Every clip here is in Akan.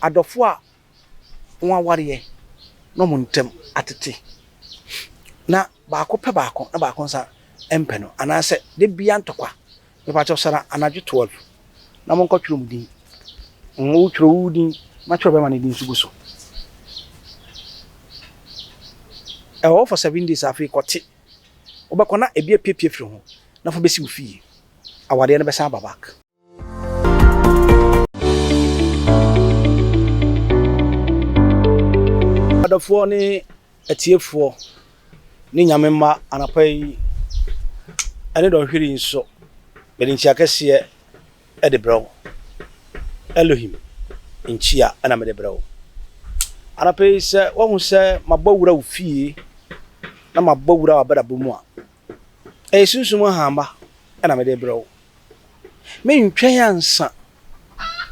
Adɔfoɔ a wɔawareɛ na wɔn ntam atete, na baako pɛ baako na baako nsa mpɛ no, anaasɛ da biara ntɔkwa. Mepakyɛw sara anadwo 12 na monkɔtwerɛ mo din. Wotwerɛ wo din na twerɛ bɛrima no din nso gu so. Ɛwɔ hɔ for 7 days. Afei kɔte. Wobɛkɔ na ebi apiepie firi ho na fa bɛsi wo fie. Awadeɛ no bɛsan aba back. Adɔfoɔ ne atiefoɔ ne Nyame mma, anapa yi ɛne dɔnhwere yi nso, mede nkyia kɛseɛ de brɛ wo. Elohim nkyia na mede brɛ wo. Anapa yi, sɛ woahu sɛ mabɔ wura wo fie na mabɔ wura w'abrabɔ mu a, ɛyɛ sunsum ahamba na mede brɛ wo. Mentwɛn ansa,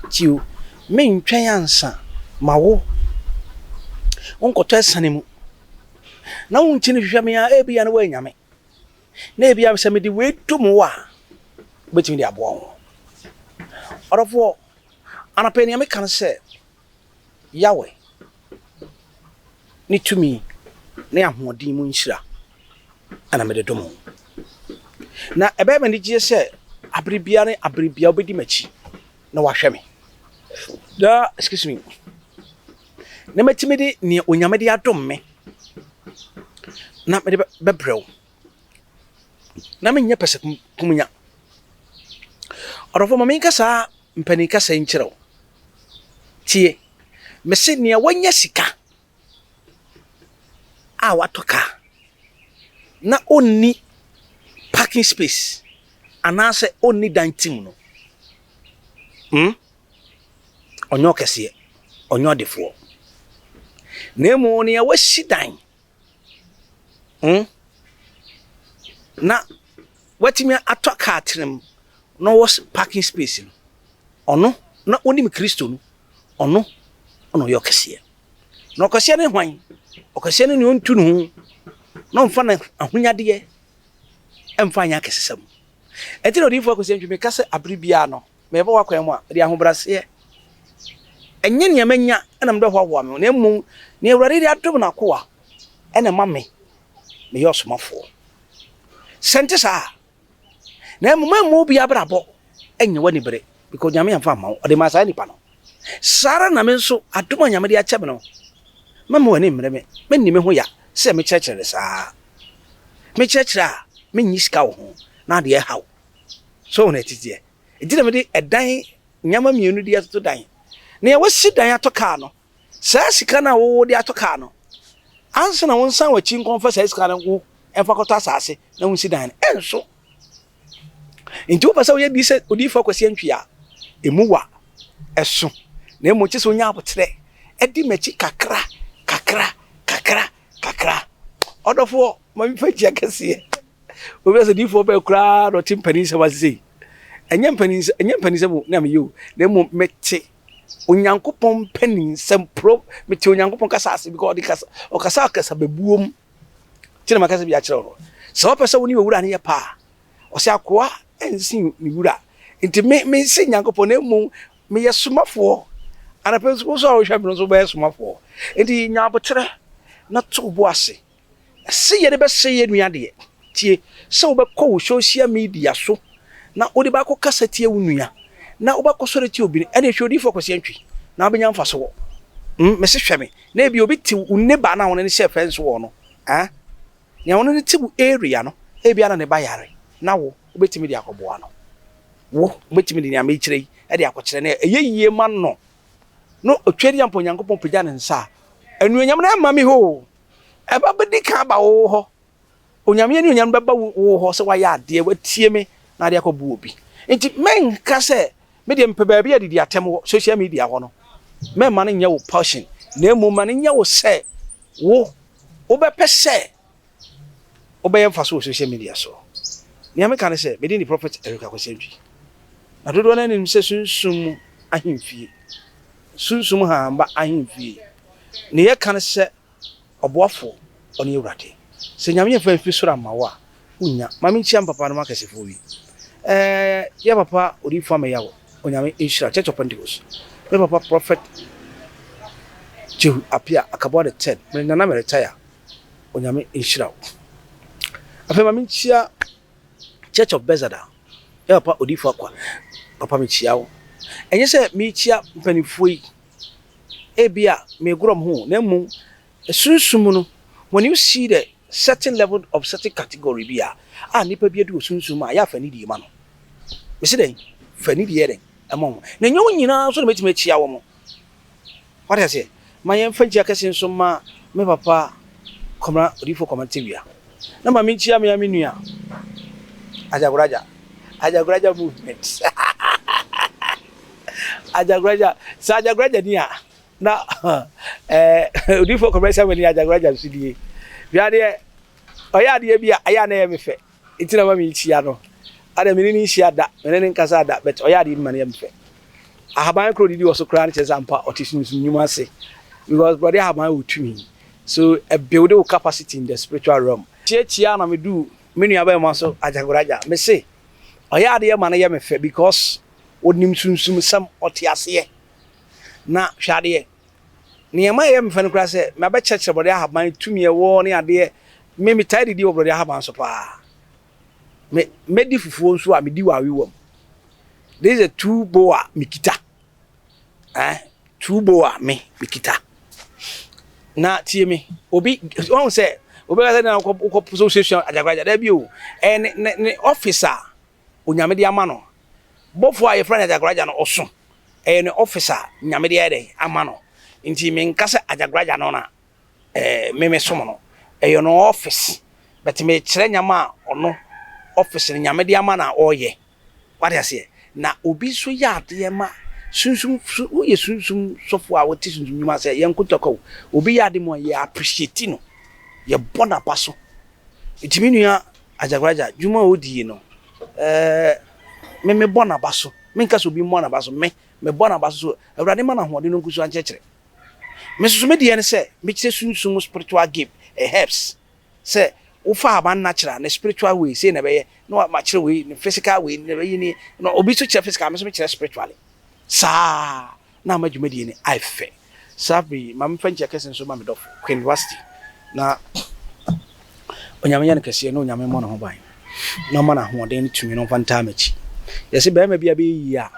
tio, mentwɛn ansa ma wo wonkɔtɔ asiane mu na wonkyini hwehwɛ me a, ebia na woanya me. Na ebia sɛ mede wei dom wo a, wobɛtumi de aboa wo. Ɔdɔfoɔ, anɔpa yi nea meka no sɛ, Yahweh ne tumi ne ahoɔden mu nhyira na mede dom wo. Na ɛbɛyɛ me anigyeɛ sɛ abere biara ne abere biara wobɛdi m'akyi na wahwɛ me. Na, excuse me, na matumi de nea Onyame de adom me na mede bɛbrɛ wo. Na menyɛ pɛsɛkumunya. Ɔdɔfoɔ, ma menka saa mpanin kasa yi nkyerɛ wo. Tie, mese nea wanya sika a watɔ kaa na ɔnni parking space anaasɛ ɔnni dan tim no, ɔnyɛ ɔkɛseɛ, ɔnyɛ ɔdefoɔ. Na mmom nea wasi dan, na watumi atɔ kaa tenam na ɔwɔ parking space no, ɔno na ɔnim Kristo no, ɔno na ɔyɛ ɔkɛseɛ. Na ɔkɛseɛ ne hwan? Ɔkɛseɛ ne nea ɔntu ne ho na ɔmfa n'ahonyadeɛ mfa nyɛ akɛsesɛm. Ɛnti na Odiyifoɔ Akwasi Antwi meka sɛ abere biara no, mebɔ w'akwan mu a, mede ahobrɛaseɛ. Ɛnyɛ nea manya na mede bɛhoahoa me ho, na mmom nea Awurade de adom n'akoa na ɛma me meyɛ ɔsomafoɔ. Sɛ nte saa a, na mmom mma obi abrabɔ nyɛ w'anibere, because Nyame amfa amma wo, ɔde maa saa nipa no. Saa ara na me nso, adom a Nyame de akyɛ me no, mɛma w'ani mmere me, menni me ho ya sɛ mekyerɛkyerɛ no saa. Mekyerɛkyerɛ a, mennye sika wɔ ho, na adeɛ ɛha wo. So wohu nea ɛteteɛ? Enti na mede ɛdan nneɛma mmienu de atoto dan. Nea wasi dan atɔ kaa no, saa sika no a wode atɔ kaa no, ansa na wonsan w'akyi nkɔmfa saa sika no wo mfa kɔtɔ asase na wonsi dan no, ɛnso. Nti wopɛ sɛ woyɛ bi sɛ Odiyifoɔ Akwasi Antwi a, emu wa, ɛso, na mmom kyɛ sɛ wonya aboterɛ di m'akyi kakra, kakra, kakra, kakra. Ɔdɔfoɔ, ma memfa nkyia kɛseɛ. Obi sɛ diifoɔ bɛɛ koraa na ɔte mpanin nsɛm ase sei. Ɛnyɛ mpanin ɛnyɛ mpanin nsɛm na meyɛ o, na mmom mete Onyankopɔn mpanin nsɛm pro, mete Onyankopɔn kasa ase because ɔde kasa, ɔkasa kasa bɛbuom. Nti na makasa bi akyerɛ wo no. Sɛ wopɛ sɛ wo ne owura no yɛ pɛ a, ɔsɛ akoa nsen ne wura. Nti me mense Nyankopɔn na mmom meyɛ somafoɔ. Anapɛ nso wo nso a wohwɛ me no nso wobɛyɛ somafoɔ. Nti nya aboterɛ na to wo bo ase. Se yɛde bɛsɛe yɛn nua deɛ, tie, sɛ wobɛkɔ wo social media so na wode bɛakɔ kasa tia wo nua na wobɛkɔ sɔre tia obi no, ɛne hwɛ Odiyifoɔ Kwasi Antwi na wobɛnya mfaso wɔ. Mese hwɛ me, na ebi obi te wo neighbor no a wo ne no hyɛ fence wall no, ah, nea wo ne no te wo area no, ebia na ne ba yare, na wo, wobɛtumi de akɔboa no. Wo, wobɛtumi de nea mekyerɛ yi de akɔkyerɛ no, ɛyɛ yie ma no. No, Otwedeɛ mpo Onyankopɔn pagya ne nsa a, anuonyam no ɛmma me hɔ o. Ɛba bɛdi kan aba wo hɔ. Onyame anuonyam bɛba wo hɔ sɛ woayɛ adeɛ, woatie me na adeɛ akɔbu obi. Nti mɛnka sɛ me deɛ mepɛ baabi a didi atɛm wɔ social media hɔ no. Mɛmma no nyɛ wo passion, na mmom ma no nyɛ wo sɛ wo wobɛpɛ sɛ wobɛyɛ mfaso wɔ social media so. Nea meka ne sɛ, me din de Prophet Eric Akwasi Antwi. Na dodoɔ no ara nim sɛ sunsum mu ahemfie, sunsum hahamba ahemfie. Nea yɛka ne sɛ Ɔboafoɔ, ɔne Awurade. Sɛ Nyame amfa amfiri soro amma wo a, wonnya. Ma menkyia me papa nom akɛsefoɔ yi. Ɛɛ, yɛ papa Odiyifoɔ Ameyaw, Onyame nhyira wo, Church of Pentecost. Me papa Prophet Jehu Appiah Akaboa the third, me nana me retire, Onyame nhyira wo. Afei ma menkyia Church of Bethesda, yɛ papa Odiyifo Akwa, papa mekyia wo. Ɛnyɛ sɛ mekyia mpanimfoɔ yi, ebia megorɔ mo ho, na mmom sunsum no, when you see the certain level of certain category bi a nipa bi adu wɔ sunsum a, yɛ afa nidie ma no. Mesi dɛn? Fa nidie yɛ dɛn? Ɛma wɔn. Na ɛnyɛ wɔn nyinaa nso na mɛtumi akyia wɔn. Wate aseɛ? Ma yɛmfa nkyia kɛse nso ma me papa Kɔmra, Odiyifoɔ Kɔmra Tewia. Na ma menkyia me ara me nua Ajagoraja, Ajagoraja movement. Ajagoraja, sɛ Ajagoraja ni a, na eh, Odiyifoɔ Kɔmra Samuel ni Ajagoraja nso nie. Hwɛ adeɛ, ɔyɛ adeɛ bi a ɛyɛ a na ɛyɛ me fɛ. Nti na ma menkyia no. Adɛ me ne no nhyia da, me ne no nkasa da, but ɔyɛ adeɛ bi ma no yɛ me fɛ. Ahaban koro didi wɔ so koraa no kyerɛ sɛ ampa ɔte sunsum nnwuma ase because borɔde ahaban wɔ tumi. So ɛbuild wo capacity in the spiritual realm. Kyiakyia na meduu me nua bɛɛma so Ajagoraja. Me se ɔyɛ adeɛ ma no yɛ me fɛ because ɔnim sunsum sɛm, ɔte aseɛ. Na hwɛ adeɛ, nea ɛma ɛyɛ me fɛ no koraa sɛ mabɛkyerɛkyerɛ borɔde ahaban tumi ɛwɔ ne adeɛ. Me metaa didi wɔ borɔde ahaban so paa. Me mɛdi fufuo nso a medi wɔ awewa mu. This is a two bowl a mekita. Eh, two bowl a me mekita. Na tie me, obi wɔn sɛ obi ka sɛ na wokɔ wokɔ so suasua agyagoragya da bi o. Ɛyɛ ne ne ne office a Onyame de ama no. Bɔfo a yɛfrɛ no agyagoragya no ɔso. Ɛyɛ ne office a Nyame de ayɛ dɛ ama no. Nti menka sɛ agyagoragya no na eh, me me som no. Ɛyɛ no office. But mekyerɛ nyama a ɔno office no Nyame de ama no a ɔyɛ. Wate aseɛ? Na obi nso yɛ adeɛ ma sunsum, su, woyɛ sunsum sɔfo a wote sunsum nnwuma ase a, yɛnko ntɔkwa o. Obi yɛ ade mu a, yɛ appreciate no. Yɛbɔ n'aba so. Nti me nua Agyagoragya, dwuma a odi yi no, eh, me mebɔ n'aba so. Menka sɛ obi mmɔ n'aba so, me, mebɔ n'aba so so Awurade ma no ahoɔden no nko so ankyerɛkyerɛ. Me nso so me deɛ ne sɛ, mekyerɛ sunsum spiritual gift, eh, herbs. Sɛ wofa ahaban natural ne spiritual way sei na ɛbɛyɛ na makyerɛ wei ne physical wei na ɛbɛyi ni na obi nso kyerɛ physical, me nso mekyerɛ spiritually saa na ama dwumadie no ayɛ fɛ. Saa bere yi ma memfa nkyia kɛse nso ma me dɔfo Queen Vasti na Onyame nyɛ no kɛseɛ na Onyame mmɔ ne ho ban na ɔma no ahoɔden ne tumi na ɔmfa ntaa m'akyi. Yɛse barima bi a bɛyɛ yie a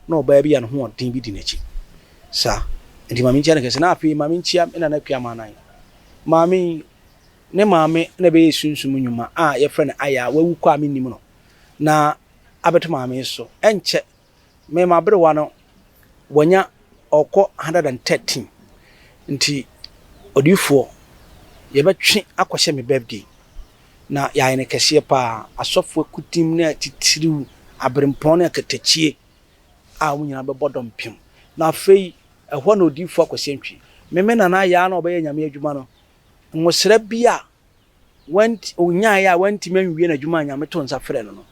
na ɔbaa bi a ne ho ɔden bi di n'akyi saa nti ma menkyia no kɛse na afei ma menkyia me nana Akua Maanan. Maame yi, ne maame na ɛbɛyɛɛ sunsum nnwuma a wɔfrɛ no Aya a wawu kɔ a mennim no, na abɛto maame yi so. Ɛnkyɛ, me m'aberewa no, wanya ɔrekɔ 113, nti odiyifoɔ, yɛbɛtwe akɔhyɛ me birthday, na yɛayɛ no kɛseɛ pa ara, asɔfoɔ akutim ne atitiriw, aberempɔn ne akatakyie a wɔn nyinaa bɛbɔ dɔmpem. Na afei, Ɛhɔ na Odiyifoɔ Akwasi Antwi, me me nana Yaa na ɔbɛyɛ Nyame adwuma no, nwosra bi a want ɔnyaeɛ a wantumi anwie n'adwuma a Nyame too nsa frɛɛ no no,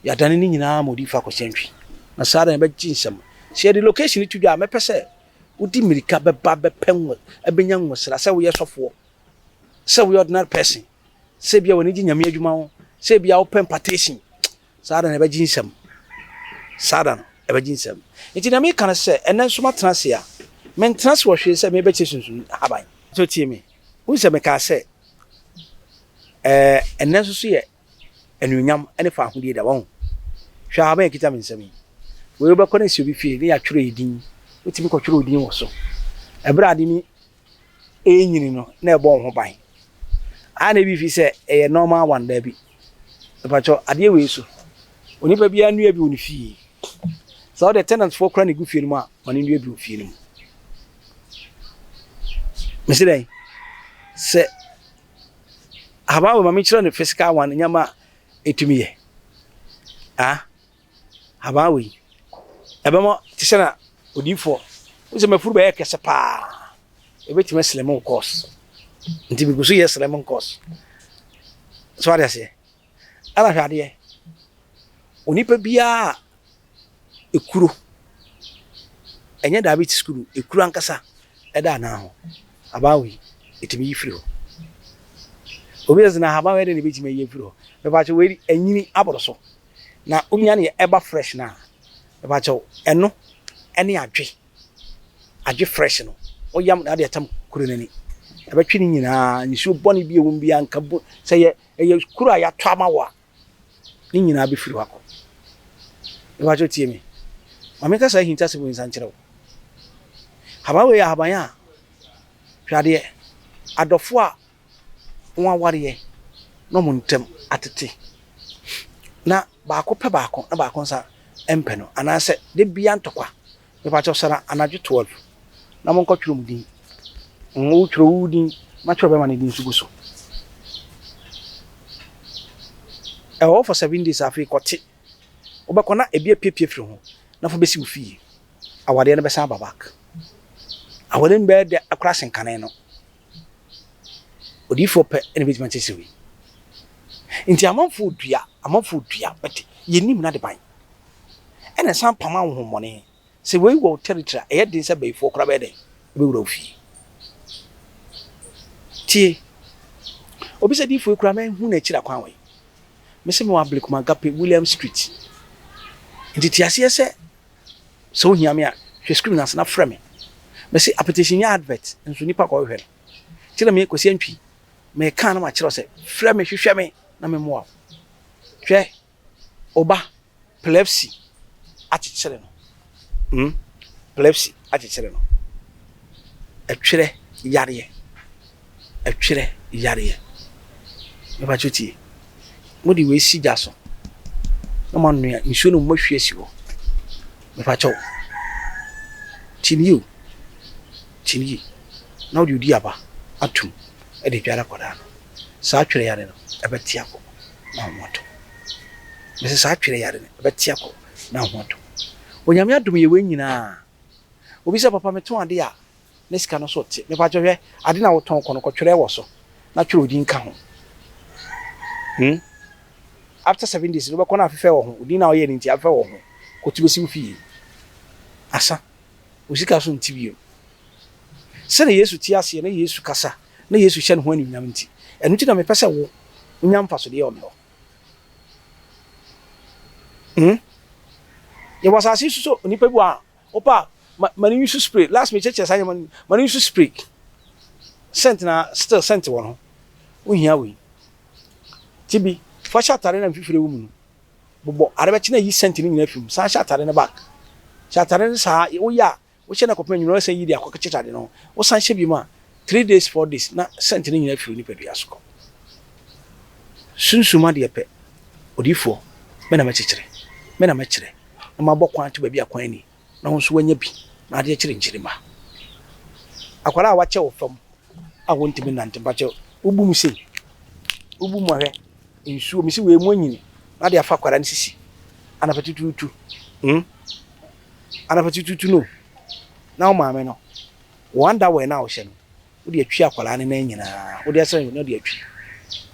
yɛadane ne nyinaa ama Odiyifoɔ Akwasi Antwi. Na saa da no yɛbɛgye nsam. Sɛ yɛde location no to dwa a, mɛpɛ sɛ wode mmirika bɛba bɛpɛ nwo bɛnya nwosra, sɛ woyɛ sɔfoɔ, sɛ woyɛ ordinary person, sɛ ebia w'ani gye Nyame adwuma ho, sɛ ebia wopɛ impartation, Saa da no ɛbɛgye nsam. Saa da no ɛbɛgye nsam. Nti nea meka ne sɛ, ɛnnɛ nso matena ase a, mentena ase wɔ hwee sɛ merebɛkyerɛ sunsum ahaban. So tie me. Wohu sɛ mekaa sɛ, ɛɛ, ɛnnɛ nso so yɛ anuonyam ne fawohodie da. Wahu? Hwɛ ahaban a ɛkita me nsam yi. Wei wobɛkɔ no asi obi fie ne yɛatwerɛ yɛ din. Wotumi kɔtwerɛ wo din wɔ so. Ɛberɛ a ade no ɛrenyini no na ɛbɔ wo ho ban. Ayɛ na ebi fi sɛ ɛyɛ normal one daabi. Mepakyɛw adeɛ wei so onipa biara nnua bi wɔ ne fie. Sɛ wode tenant foɔ koraa na egu fie no mu a ma no nnua bi wɔ fie no mu. Mesi dɛn? Sɛ ahaban wei ma menkyerɛ no physical one nneɛma a ɛtumi yɛ. Ah. Habaa wei, ɛbɛma te sɛ na odiyifoɔ, wohu sɛ m'afuru bɛyɛ kɛse paa, ɛbɛtumi asilɛm wo course. Nti megu so yɛ silɛm course. So ade aseɛ? Ɛna hwɛ adeɛ, onipa biara ekuro, ɛnyɛ diabetes kuro, ekuro ankasa ɛda anaa ho. Habaa wei, ɛtumi yi firi hɔ. Obi sɛ na habaa wei de na ɛbɛtumi ayi afiri hɔ. Mepa wei ɛnyini aboro so. Na wonya nea ɛba fresh no a, mepakyɛw, ɛno ne adwe, adwe fresh no. Woyam na wode atam kuro no ani. Ɛbɛtwe ne nyinaa, nsuo bɔne bi a ɛwɔ mu biara nka bu sɛ yɛ ɛyɛ kuro a yɛatɔ ama wo a, ne nyinaa bɛfiri hɔ akɔ. Mepakyɛw tie me. Ma menka saa ahintasɛm wei nsa nkyerɛ wo. Haban wei yɛ ahaban a, hwɛ adeɛ, adɔfoɔ a wɔn awareɛ na wɔn ntam atete na baako pɛ baako na baako nsa mpɛ no anaasɛ da biara ntɔkwa. Mepakyɛw sara anadwo 12 na monkɔ twerɛ mo din. Wo twerɛ wo din na twerɛ bɛma no din nso gu so. Ɛwɔ hɔ for 7 days afei kɔte. Wobɛkɔ na ebi apiepie firi ho na fa bɛsi wo fie. Awadeɛ no bɛsan aba back. Awadeɛ no bɛyɛ dɛ akora sen kane no. Odiyifoɔ pɛ na ebɛtumi akyerɛkyerɛ wei. Nti amanfoɔ dua, amanfoɔ dua, but yɛnnim n'adeban. Ɛna ɛsan pam ahonhommɔne. Sɛ wei wɔ wo territory a, ɛyɛ den sɛ bayifoɔ koraa bɛyɛ dɛn? Ɛbɛwura wo fie. Tie. Obi sɛ diyifoɔ yi koraa mɛhu n'akyiri akwan wɔ yi. Mese mewɔ Ablekuma Agape, William Street. Nti te aseɛ sɛ Sɛ wohia me a, hwɛ screen no ase na frɛ me. Mese apetition nyɛ advert nso nipa kɔhwehwɛ no. Nti na me Kwasi Antwi meka na makyerɛ wo sɛ frɛ me, hwehwɛ me na me mmoa wo. Hwɛ oba plepsy akyekyere no. Hmm, plepsy akyekyere no. Ɛtwerɛ yareɛ. Ɛtwerɛ yareɛ. Mepakyɛw tie. Mode wei si gya so na moanoa nsuo no moahwie asi hɔ. Mepakyɛw. Tie no yie o. Tie no yie. Na wode odi aba atum de adware akwadaa no. Saa twerɛ yare no ɛbɛte akɔ na ho atɔ. Mese saa twerɛ yare no ɛbɛte akɔ na ho atɔ. Onyame adom yɛ wei nyinaa. Obi sɛ papa metɔn ade a ne sika no so te. Mepakyɛw hwɛ, ade no a wotɔn kɔ no, kɔtwerɛ wɔ so na twerɛ wo din ka ho. Hmm? After 7 days no, wobɛkɔ na afefɛ wɔ ho. Wo din no a woyɛɛ no nti, afefɛ wɔ ho. Kɔtu bɛsi wo fie. Asa. Wo sika so nte bio. Sɛdeɛ Yesu te aseɛ na Yesu kasa na Yesu hyɛ ne ho animuonyam nti, ɛno nti na mepɛ sɛ wo, wonya mfasodeɛ wɔ me hɔ. Hmm? Yɛwɔ asase yi so sɛ onipa bi wɔ a Wopɛ a ma ma no use spray. Last me kyerɛkyerɛ saa nneɛma no ma no use spray. Scent na still scent wɔ no. Wohia wei. Ti bi fa hyɛ atare na mfifire wɔ mu no. Bobɔ ade bɛkye na yi scent no nyinaa fi mu. San hyɛ atare no back. Hyɛ atare no saa woyɛ a wohyɛ no akɔpem anwummerɛ wosan yi de akɔkyekyere ade no ho. Wosan hyɛ bi mu a 3 days 4 days na scent no nyinaa firi wo nipadua so kɔ. Sunsum adeɛ pɛ. Odiyifoɔ, me na mɛkyekyere, me na mɛkyerɛ, na mabɔ kwan ato baabi a kwan nni, na wo nso woanya bi, na ade akyere nkyirimma. Akwadaa a wakyɛ wo fam a wɔntumi nnante, mpakyɛ wobu mu sei, wobu mu ahwɛ nsuo, mesi wei mu anyini, na ade afa akwadaa no sisi, anapa tutuutu, anapa tutuutu no, na wo maame no, wɔn underwear no a wɔhyɛ no, wode atwi akwadaa no nan nyinaa, wode asra na wode atwi.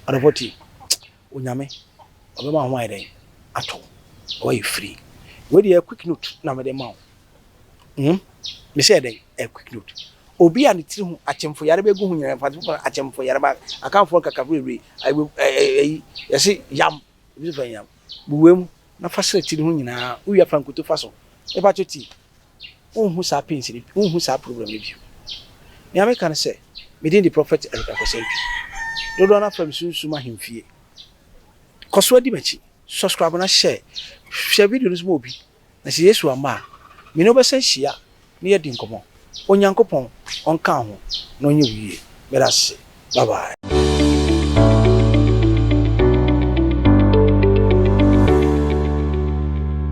Ɔdɔfoɔ tie. Onyame ɔbɛma wo ho ayɛ dɛn atɔ wo na woayɛ free. Wei deɛ ɛyɛ quick note na mede ma wo. Hmm? Me sɛ dɛn? Ɛyɛ quick note. Obi a ne tiri ho akyemfo yare bɛgu ho nyinaa, mfantse foforɔ akyemfo yare ba akanfoɔ nkaka bebree, ayi yɛse yam, ebi nso fɛ yam. Bu wei mu na fa sra tiri ho nyinaa, wowie a fa nkuto fa so. Mepa kyɛw tie, wonhu saa pains no, wonhu saa problem no bio. Nea meka ne sɛ, me din de Prophet Eric Akwasi Antwi. Dodoɔ no ara frɛ me Sunsum Ahemfie. Kɔ so di m'akyi, subscribe na share. Share video no nso ma obi. Na sɛ Yesu amma a, me ne wo bɛsan ahyia na yɛadi nkɔmmɔ. Onyankopɔn ɔnka wo ho na ɔnyɛ wo yie. Meda ase. Bye bye.